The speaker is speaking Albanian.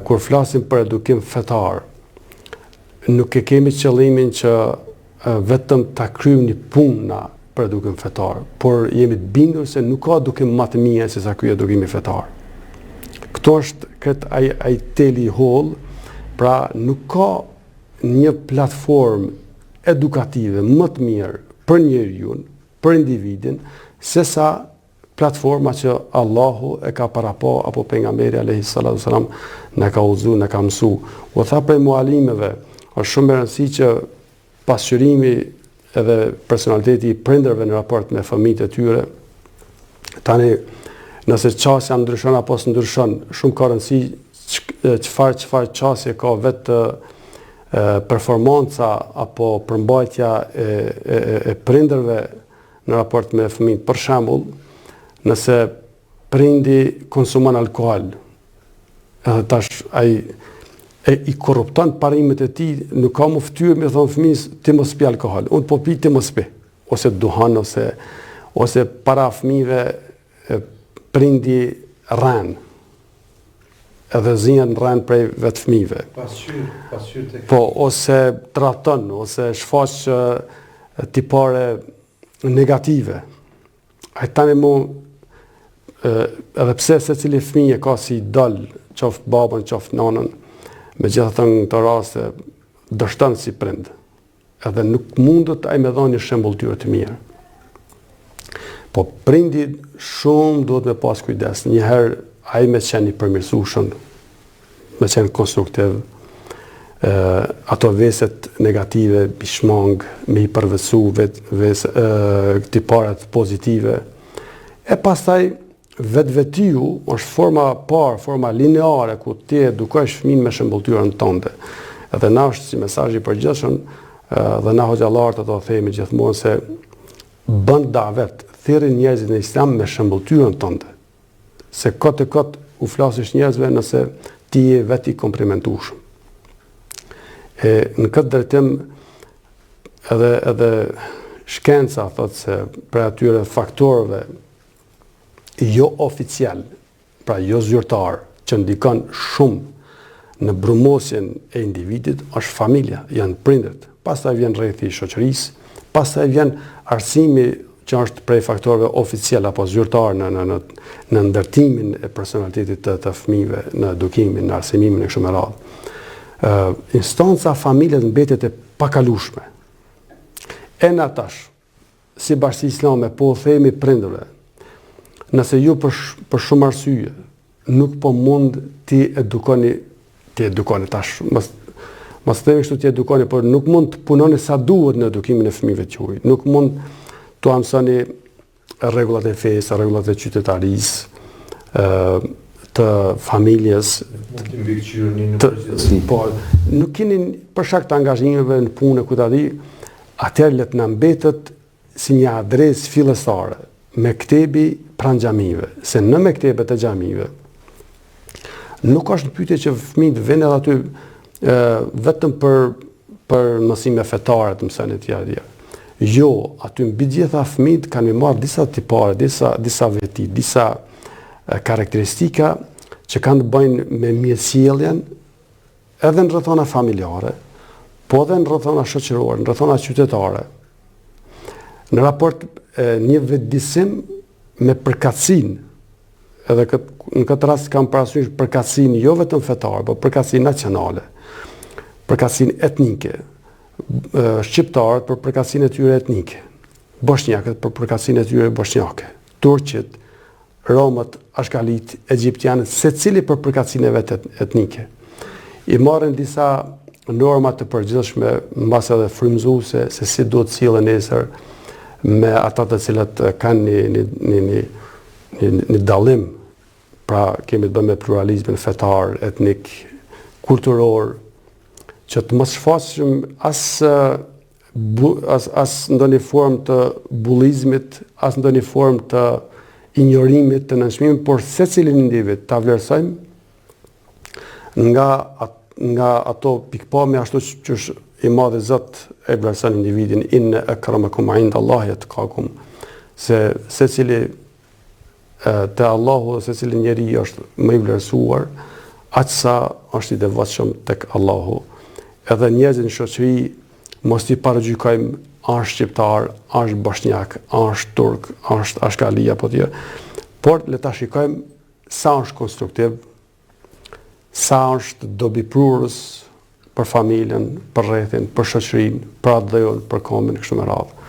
Kur flasim për edukim fetar, nuk e kemi qëllimin që vetëm ta kryjmë një punë na për edukim fetar, por jemi të bindur se nuk ka edukim ma të mirë se sa ky edukimi fetar. Këtu është këtë ai, ai teli i hollë, pra nuk ka një platformë edukative më të mirë për njeriun, për individin, se sa platforma që Allahu e ka parapa apo pejgamberi alayhi salatu selam na ka udhëzu, na ka mësu. U tha prej mualimeve, është shumë me rëndësi që pasqyrimi edhe personaliteti i prindërve në raport me fëmijët e tyre. Tani, nëse qasja ndryshon apo s'ndryshon, shumë ka rëndësi çfarë çfarë qasje ka vetë performanca apo përmbajtja e, e, e prindërve në raport me fëmijët. Për shembull, nëse prindi konsumon alkool, edhe tash ai e i korrupton parimet e tij, nuk ka më fytyrë me thonë fëmijës ti mos pi alkool, unë po pi ti mos pi, ose duhan ose ose para fëmijëve prindi rren. Edhe zihet në rren prej vetë fëmijëve. Pasqyrë, pasqyrë tek. Po, ose tradhton, ose shfaq tipare negative. Ai tani mu, edhe pse secili fëmijë e ka si idol, qoftë babën, qoftë nanën, megjithatë në këto raste, dështon si prind. Edhe nuk mundet ai me dhonë një shembulltyrë të mirë. Po prindi shumë duhet me pas kujdes. Njëherë ai me qenë i përmirësueshëm, me qenë konstruktiv, ë ato veset negative m'i shmang, me i përvetësu vet ves ë tiparet pozitive. E pastaj Vetvetiu është forma e parë, forma lineare ku ti edukojsh fëmijën me shembulltyrën tënde. Edhe na është si mesazh i përgjithshëm dhe na hoxhallarët ato themi gjithmonë se bën davet, thirri njerëzit në Islam me shembulltyrën tënde. Se kot e kot u flasish njerëzve nëse ti je vetë i komprometueshëm. E në këtë drejtim edhe edhe shkenca thotë se prej atyre faktorëve jo oficial, pra jo zyrtar, që ndikon shumë në brumosjen e individit, është familja, janë prindërit. Pastaj vjen rrethi i shoqërisë, pastaj vjen arsimi që është prej faktorëve oficial apo zyrtar në në në në ndërtimin e personalitetit të të fëmijëve, në edukimin, në arsimimin e kështu me radhë. Ë instanca familjes mbetet e pakalueshme. E na tash, Si bashkësi islame po u themi prindërve, nëse ju për për shumë arsye nuk po mund t'i edukoni, t'i edukoni tash, mos mos themi kështu t'i edukoni, por nuk mund të punoni sa duhet në edukimin e fëmijëve tuaj. Nuk mund t'ua mësoni rregullat e fesë, rregullat e qytetarisë, ë të familjes, mund të mbikëqyrni në përgjithësi. Po, nuk keni për shkak të angazhimeve në punë ku ta di, Atëherë le të na mbetet si një adresë fillestare, mektebi pranë xhamive, se në mektebet e xhamive nuk është në pyetje që fëmijët vijnë edhe aty e, vetëm për për mësime fetare të mësojnë etj etj. Jo, aty mbi të gjitha fëmijët kanë me marrë disa tipare, disa disa veti, disa karakteristika që kanë të bëjnë me mirësjelljen edhe në rrethana familjare, po edhe në rrethana shoqërore, në rrethana qytetare. Në raport e, një vetëdisim me përkatësinë, edhe kët, në këtë rast kam parasysh përkatësinë jo vetëm fetare, por përkatësinë nacionale, përkatësinë etnike, shqiptarët për përkatësinë e tyre etnike, boshnjakët për përkatësinë e tyre boshnjake, turqit, Romët, ashkalitë, egjiptianët, secili për përkatësinë e vet etnike. I marrin disa norma të përgjithshme, mbase edhe frymëzuese se si duhet të sillen nesër me ata të cilët kanë një një një një një, një dallim, pra kemi të bëjmë me pluralizmin fetar, etnik, kulturor, që të mos shfaqim as bu, as, as ndonjë formë të bullizmit, as ndonjë formë të injorimit, të nënçmimit, por secilin individ ta vlerësojmë nga nga ato pikëpamje ashtu qysh i madhi Zot e vlerëson individin inne akramakum inda Allahi etkakum se secili te Allahu secili njeri është më i vlerësuar. Aq sa është i devotshëm tek Allahu. Edhe njerëzit në shoqëri mos t'i paragjykojmë a është shqiptar, a është boshnjak, a është turk, a është ashkali apo tjerë. Por le ta shikojmë sa është konstruktiv, sa është dobiprurës për familjen, për rrethin, për shoqërinë, për atdheun, për kombin, kështu me radhë.